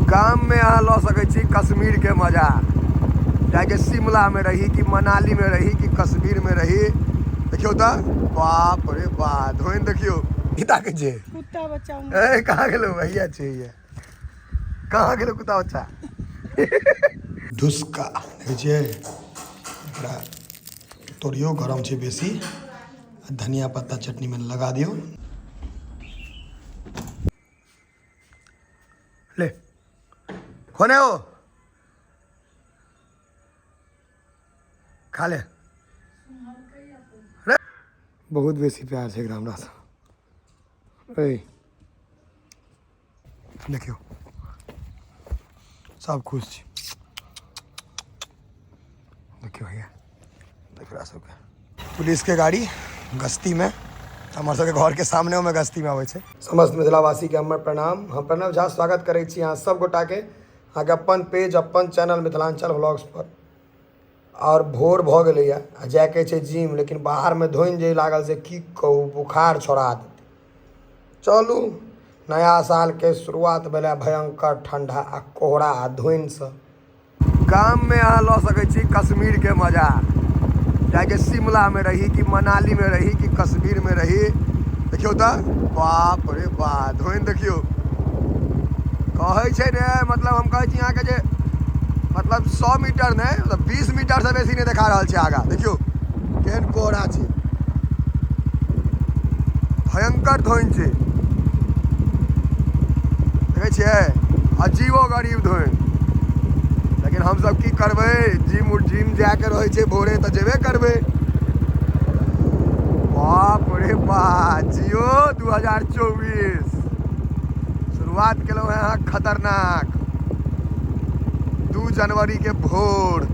गाममे अहाँ लऽ सकै छी कश्मीरके मजा, चाहे शिमलामे रही कि मनालीमे रही कि कश्मीरमे रही। देखियौ तऽ बाप रे बा, धोनि देखियौ। की ताकै छै? कुत्ता बच्चा। ए, कहाँ गेलौ? भैया छै, भैया कहाँ गेलौ? कुत्ता बच्चा ढुसका देखै छियै, एकरा तोड़ियौ, गरम छै बेसी। आ धनिया पत्ता चटनीमे लगा दियौ। ले कौन है वो, खा ले। बहुत बेसी प्यार छै एकरा हमरासँ। ऐ देखियौ, सब खुश छी। देखियौ भैया, देखरा सबके पुलिसके गाड़ी गस्तीमे हमर सबके घरके सामनेमे गस्तीमे आबै छै। समस्त मिथिलावासीके हमर प्रणाम। हम प्रणव झा स्वागत करै छी अहाँ सब गोटाके अहाँके अपन पेज, अपन चैनल मिथिलाञ्चल व्लॉग्स पर। आओर भोर भऽ गेलैए आ जाइके छै जिम, लेकिन बाहरमे धुनि जे लागल से की कहू, बुखार छोड़ा देतै। चलू, नया सालके शुरुआत भेलै भयङ्कर ठण्डा आ कोहरा आ धुनिसँ। गाममे अहाँ लऽ सकै छी कश्मीरके मजा, चाहे शिमलामे रही कि मनालीमे रही कि कश्मीरमे रही। देखियौ तऽ बाप रे बा, धुनि देखियौ। कहै छै ने, मतलब हम कहै छी अहाँके जे मतलब 100 मीटर नहि, मतलब 20 मीटरसँ बेसी नहि देखा रहल छै आगाँ। देखियौ केहन कोहरा छै, भयङ्कर धुनि छै। देखै छियै, अजीबो गरीब धुनि। लेकिन हमसब की करबै, जिम जिम जायके रहै छै भोरे तऽ जेबे करबै। बाप रे बा, जियो 2024 शुरुआत केलहुँ हेँ अहाँ खतरनाक। 2 जनवरी के भोर,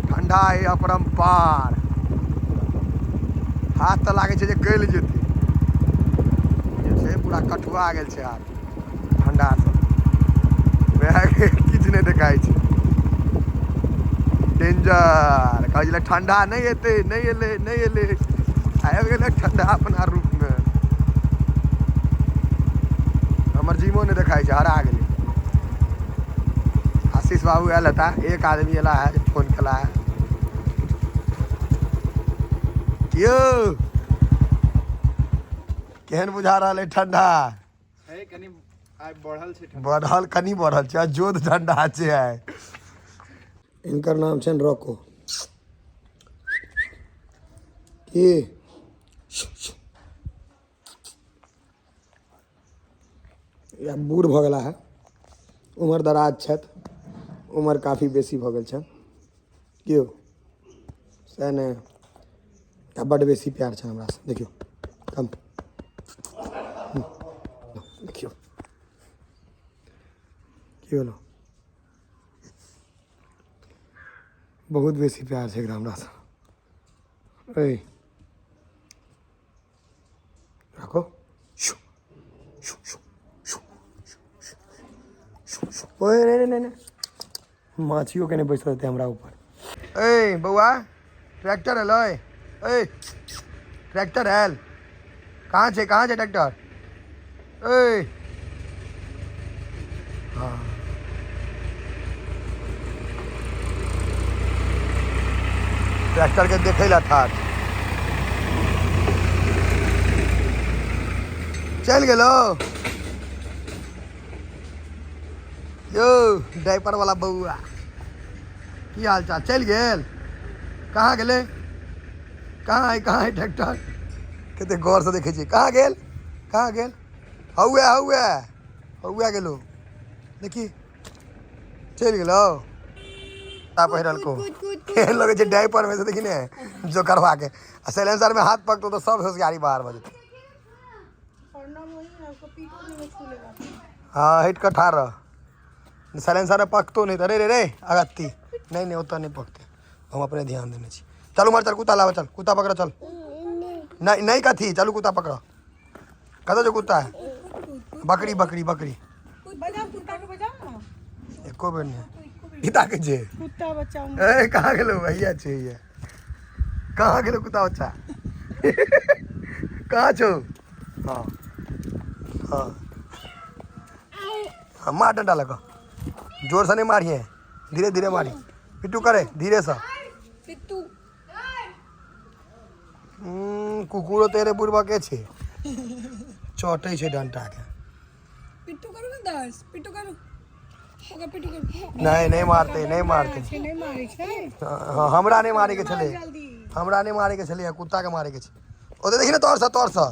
ठंडा है अपरम्पार। हाथ तऽ लागै छै जे गलि जेतै, जे छै पूरा कठुआ गेल छै हाथ ठंडासँ। वएह किछु नहि देखाइ छै, डेंजर। कहै छलै ठंडा नहि एतै, नहि एलै, नहि एलै, आबि गेलै ठंडा अपना रूपमे। हमर जिमो नहि देखाइ छै, हरा गेलै। आशीष बाबू आयल हेता, एक आदमी एला है, फोन केला है। कियो केहन बुझा रहल है ठंडा? है कनि आइ बढ़ल छै ठंडा। बढ़ल, कनि बढ़ल छै, जोध ठंडा छै आइ। इनकर नाम छनि रॉको। की या बूढ़ भऽ गेला है, उमर दराज छथि, उमर काफी बेसी भऽ गेल छनि। कियो सएह ने, आ बड्ड बेसी प्यार छनि हमरासँ। देखियौ कम, देखियौ की भेलौ। बहुत बेसी प्यार छै एकरा हमरासँ। ऐ राखो। ओए रे रे, नहीं, माछियो के नहीं बैस देते हमरा ऊपर। ए बौआ, ट्रैक्टर एलै। ए ट्रैक्टर आयल, कहाँ छै, कहाँ छै ट्रैक्टर? ए हाँ, ट्रैक्टर के देखै ला ठाढ़। चलि गेलो यौ डाइपर वाला बौआ, की हाल चाल? चलि गेल? कहाँ गेलै? कहाँ है, कहाँ है ट्रैक्टर? कते गौर से देखै छियै। कहाँ गेल, कहाँ गेल? हौए हौए हौए गेलो, देखी चलि गेलो। ता पहिरलको केहन लगै छै डाइपर में से, देखी ने जो करवा के। आ साइलेंसर में हाथ पकड़तो तऽ सब होशियारी बाहर भऽ जेतै। हाँ, हटि कऽ ठाढ़ रह, साइलेंसर में पकतो नहि। अरे रे रे, अगत्ती नहीं नहीं, ओतऽ नहि पकतै, हम अपने ध्यान देने छी। चल उमर चल, कुत्ता लाबऽ चल, कुत्ता पकड़ चल। नहीं नहीं, कथी? चलू कुत्ता पकड़। कतऽ जो कुत्ता है? बकरी बकरी बकरी। बजाओ कुत्ता के, बजाओ ना। एको बेर नहि। की ताकै छै? कुत्ता बच्चा। ए कहाँ गेलौ? भैया छै, भैया कहाँ गेलौ? कुत्ता बच्चा कहाँ छौ? हाँ हाँ हाँ, मार डंडा लगा। जोर से नहीं मारिए, धीरे धीरे मारी। पिट्टू करे धीरे से। पिट्टू कुकुरो तेरे बुढ़बा के छे, चटै छै डंटा के। पिट्टू करू ने दास, पिट्टू करू, ओकरा पिट्टू करू। नहीं नहीं मारते, नहीं मारते। नहीं मारै छै। हाँ, हमरा नहीं मारे के छलै, जल्दी। हमरा नहीं मारे के छलै, कुत्ता के मारे के छै। ओते देखी ने तोर से, तोर से।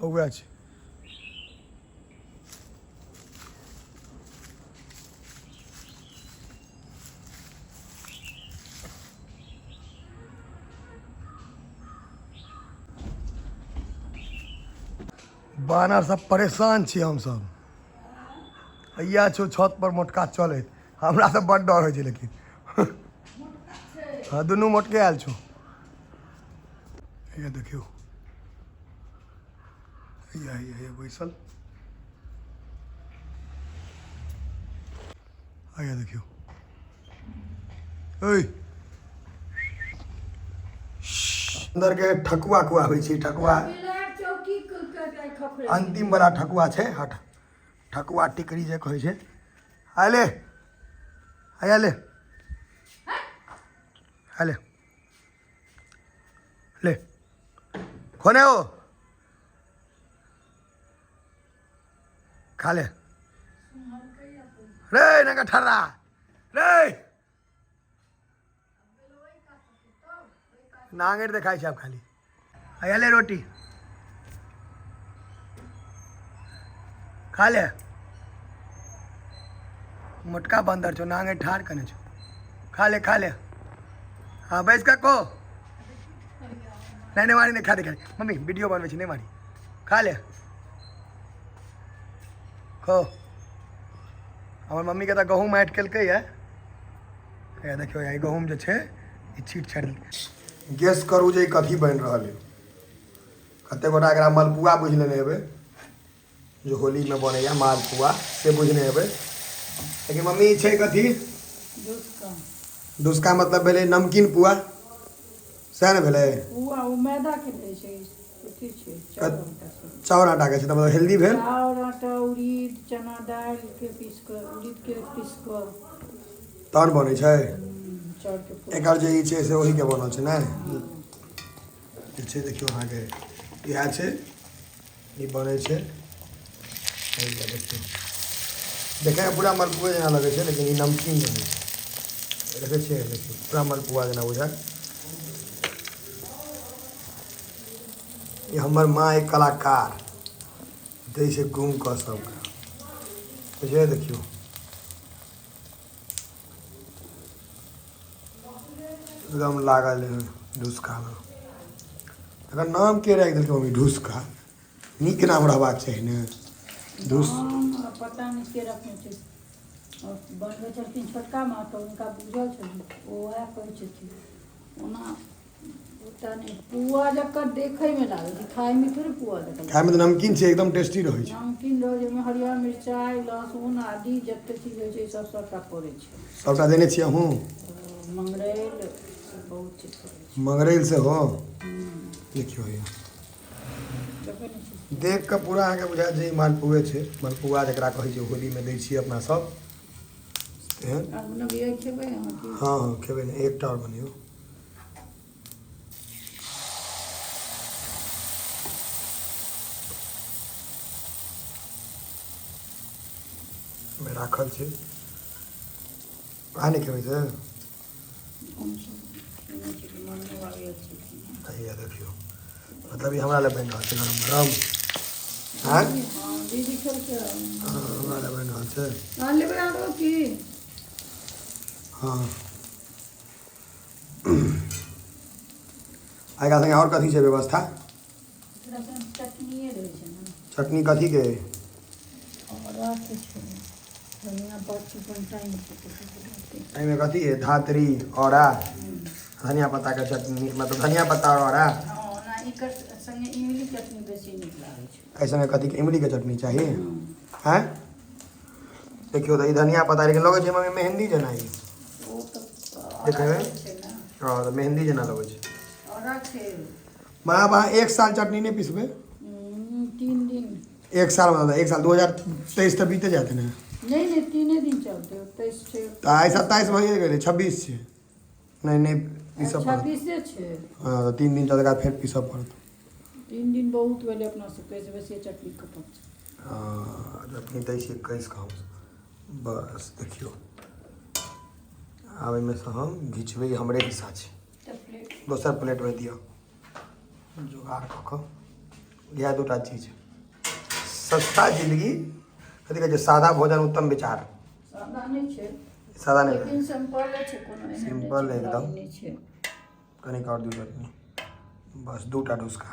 उएह छै। बानर सब परेशान छी हमसब। हैया छौ छत पर मोटका चलैत, हमरा सब बड डर होइ छै लेकिन। हाँ दुनू मोटके आयल छौ। हैया देखियौ, हैया हैया हैया बैसल। हैया देखियौ, ओइ अंदर के ठकुआ खुआबै छी। ठकुआ अंतिम वाला ठकुआ छै, हट ठकुआ टिकरी जे कहै छै। आय ले, आया ले, आ ले ले, खोने हो खा ले रे नंगा ठर्रा रे। नांगेर देखाइ छै आब खाली। आया ले रोटी खा ले। मोटका बंदर छौ, नांगेर ठाढ़ कने छौ। खा ले खा ले। हाँ बैस कऽ को नहीं नहीं मारी, नहीं खा दे खा दे। मम्मी वीडियो बनबै छी, नहीं मारी, खा ले खो। हमर मम्मी के तऽ गहूँम आँटि केलकै ये। हे देखियौ ई गहूँम जे छै ई छीट छाटि देलकै। गेस करू जे ई कथी बनि रहल है। कतेक गोटा एकरा मलपुआ बुझि लेने हेबै, जो होलीमे बनैया मालपुआ से बुझने हेबै। लेकिन मम्मी ई छै कथी? डुस्का मतलब भेलै नमकीन पुआ, सएह ने भेलै? पुआ ओ मैदा के भेलै छै, अथी छै चाउर आटा से। चाउर आटा के छै तऽ मतलब हेल्दी भेल। चाउर आटा उड़ीद चना दालि के पीस कऽ, उड़ीद के पीस कऽ तहन बनै छै। चाउर के पुआ। एकर जे ई छै से ओहीके बनल छै ने। जे छै देखियौ अहाँके इएह छै, ई बनै छै। देखियौ देखैमे पूरा मलपुए जेना लगै छै, लेकिन ई नमकीन रहै छै। देखै छियै, देखियौ पूरा मलपुआ जेना बुझायत। ई हमर माँ एक कलाकार दै छै गुम कऽ सबके, बुझलियै? देखियौ एकदम लागल है ढुसकामे। एकर नाम के राखि देलकै मम्मी? ढुसका नीक नाम रहबाक चाही ने। ढुस पता नहि के रखने छै। बनबै छलखिन छोटका माँ तऽ हुनका बुझल छलनि, ओ वएह कहै छथिन। ओना ओतऽ नहि पुआ जकाँ देखैमे लागै छै, खायमे थोड़े पुआ जकाँ। खायमे तऽ नमकीन छै, एकदम टेस्टी रहै छै। नमकीन रहै छै, ओहिमे हरियर मिरचाइ लहसुन आदि जते चीज होइ छै सब सबटा पड़ै छै। सबटा देने छियै अहूँ? मंगरैल बहुत चीज पड़ै छै। मंगरैल सेहो? देखियौ हैया देख कऽ पूरा अहाँके बुझायत जे ई मालपुए छै। मालपुआ जकरा कहै छै होलीमे दै छियै अपना सब। हाँ हाँ खेबै ने, एकटा आओर बनियौ। राखल छै, अहाँ नहि खेबै से? हैया देखियौ, मतलब ई हमरा लए बनि रहल छै गरम गरम। हाँ हमरा लए बनि रहल छै। हाँ एकरा संगे आओर कथी छै व्यवस्था? चटनी कथी के? एहिमे कथी है? धात्री औरा धनिया पत्ता के चटनी, मतलब धनिया पत्ता और औरा। एकर संगे इमली चटनी बेसी नीक लागै छै। एहि संगे कथीके? इमलीके चटनी चाही? आँय, देखियौ तऽ ई धनिया पत्ता, लेकिन लगै छै मम्मी मेहंदी जेना ई। ओ तऽ देखबै? छै ने। हँ, तऽ मेहंदी जेना लगै छै। औरा छै। माँ, अहाँ एक साल चटनी नहि पिसबै? 3 दिन। एक साल मतलब एक साल 2023 तऽ बीते जायत ने। नहि नहि, 3 दिन चलतै, 23 छै। तऽ आइ 27 भइए गेलै, 26 छै। नहि नहि, पीसऽ पड़त। 26 छै। हँ, तऽ 3 दिन चलतै, फेर पीसऽ पड़त। 3 दिन बहुत भेलै, अपना सबके एहिसँ बेसी चटनी खपत छै। हँ, चटनी दै छियै 21 के हम। बस देखियौ, आब एहिमेसँ हम घिचबै, हमरे हिस्सा छै। तऽ प्लेट। दोसर प्लेटमे दिअ, जोगाड़ कऽ कऽ। इएह दूटा चीज, सस्ता जिंदगी, कथी कहै छै, सादा भोजन उत्तम विचार। सादा नहि छै। सादा नहि। लेकिन सिम्पले छै, कोनो एहन नहि सिम्पल छै, एकदम। भारी नहि छै। कनिक आओर दियौ चटनी। बस दूटा डुसका,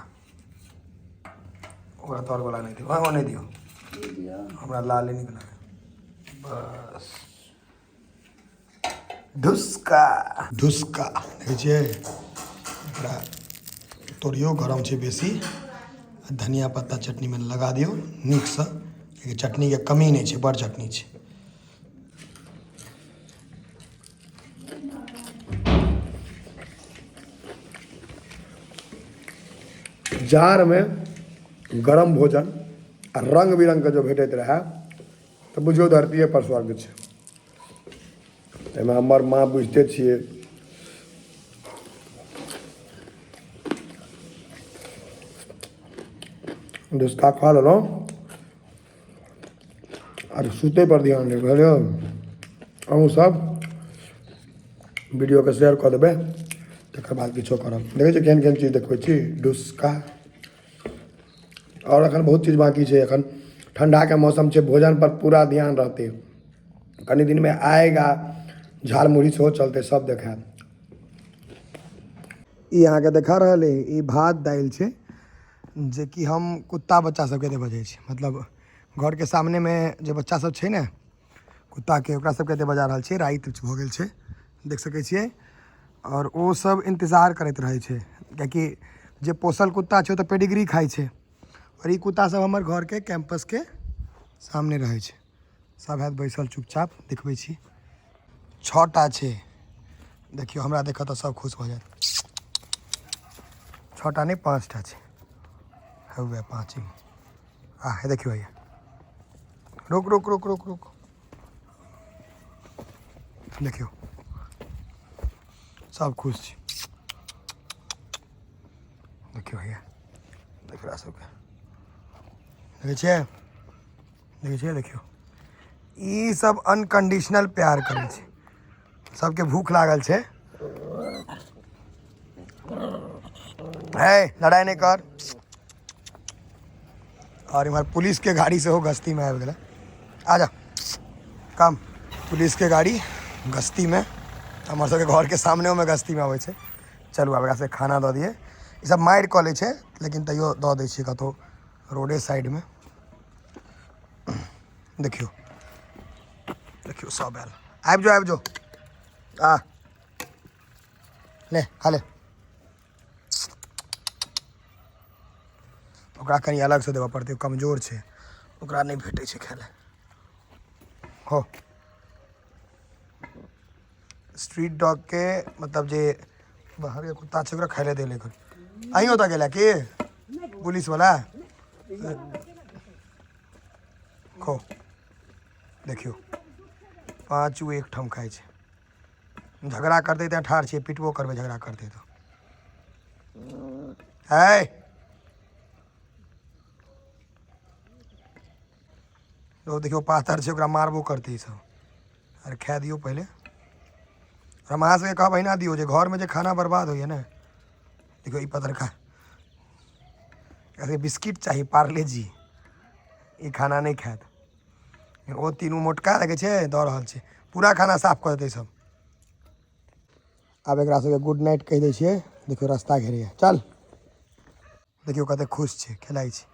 ओकरा तरवला नहि दियौ। हँ, ओ नहि दियौ। ई दिअ। हमरा लाले नीक लागै। बस ढुसका, ढुसका देखै छियै? एकरा तोड़ियौ, गरम छै बेसी, आ धनिया पत्ता चटनीमे लगा दियौ नीकसँ। कियाकि चटनीके कमी नहि छै, बड़ चटनी छै। जाड़मे गरम भोजन आ रङ्ग बिरङ्गके जो भेटैत रहए तऽ बुझियौ धरतीए पर स्वर्ग छै। एहिमे हमर माँ बुझिते छियै। डुसका खा लेलहुँ, आर सुतै पर ध्यान देबै। बुझलियै? अहूँ सब वीडियोके शेयर कऽ देबै, तकर बाद किछो करब। देखै छियै केहन केहन चीज देखबै छी। डुसका आओर एखन बहुत चीज बाँकी छै। एखन ठण्डाके मौसम छै, भोजन पर पूरा ध्यान रहतै। कनि दिनमे आगि आ झाल मुरही सेहो चलतै, सब देखायत। ई अहाँके देखा रहल अइ, ई भात दालि छै, जेकि हम कुत्ता बच्चा सबके देबऽ जाइ छी। मतलब घरके सामनेमे जे बच्चा सब छै ने कुत्ताके, ओकरा सबके देबऽ जा रहल छियै। राति भऽ गेल छै, देख सकै छियै। आओर ओ सब इन्तजार करैत रहै छै, कियाकि जे पोसल कुत्ता छै ओ तऽ पेडिग्री खाइ छै, आओर ई कुत्ता सब हमर घरके कैम्पसके सामने रहै छै। सब हैत बैसल चुपचाप। देखबै छी, 6टा छै। देखियौ, हमरा देखत तऽ सब खुश भऽ जायत। 6टा नहि, 5टा छै। हौवे 5। आ हे देखियौ भैया, रुक रुक रुक रुक रुक। देखियौ, सब खुश छै। देखियौ भैया, देखरा सबके देखै छियै? देखै छियै? देखियौ, ई सब अनकंडीशनल प्यार करै छै। सबके भूख लागल छै। हे, लड़ाइ नहि कर। और इम्हर पुलिस के गाड़ी सेहो गश्ती में आबि गेलै। आ जा कम। पुलिस के गाड़ी गश्ती में हमर सबके घर के सामने में गश्ती में अबै छै। चलू, आब एकरा सबके खाना दऽ दियै। ई सब मारि कऽ लै छै, लेकिन तैयो दऽ दै छियै कतहु रोडे साइडमे। देखियौ, देखियौ, सब आयल। आबि जाओ, आबि जाओ। आ ले, खा ले। ओकरा कनि अलगसँ देबऽ पड़तै, ओ कमजोर छै, ओकरा नहि भेटै छै खाय लए। हो, स्ट्रीट डॉगके, मतलब जे बाहरके कुत्ता छै, ओकरा खाय लए देले। अहीं ओतऽ गेला की पुलिस वाला? खो। देखियौ, पाँचू एक ठाम खाइ छै। झगड़ा करतै तऽ ठाढ़ छियै, पिटबो करबै झगड़ा करतै तऽ। है ओ देखियौ, पाथर छै, ओकरा मारबो करतै ई सब। अरे, खाए दियौ पहिले। हम अहाँ सबके कहब, अहिना दियौ जे घरमे जे खाना बर्बाद होइए ने। देखियौ, ई पतरका, एकरा बिस्किट चाही, पार्ले जी। ई खाना नहि खायत। ओ तीनू मोटका लगै छै, दऽ रहल छै। पूरा खाना साफ कऽ देतै सब। आब एकरा सबके गुड नाइट कहि दै छियै। देखियौ, रास्ता घेरैया। चल, देखियौ कते खुश छै, खेलाइ छै।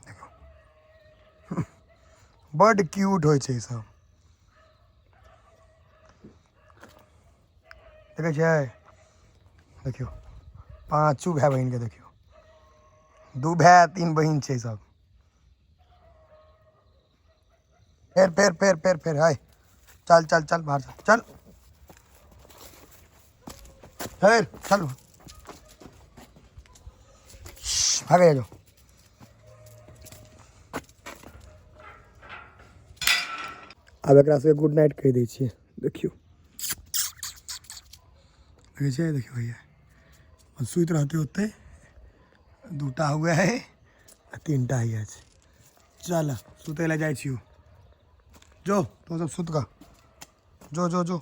देखियौ, बड क्यूट होइ छै ई सब। देखै छियै? देखियौ। पाँचू भाय बहिनके देखियौ, 2 भाय 3 बहिन छै सब। फेर फेर फेर फेर फेर हाय, चल चल चल बाहर चल चल, फेर चल, भागे जाओ। आब एकरा सबके गुड नाइट कहि दै छियै। देखियौ देखै छियै, देखियौ भैया सुति रहतै ओतै। 2टा हुए है आ 3टा हैया छै। चल सुतै लए जाइ छियौ, जो तो सब सुत कऽ जो जो जो।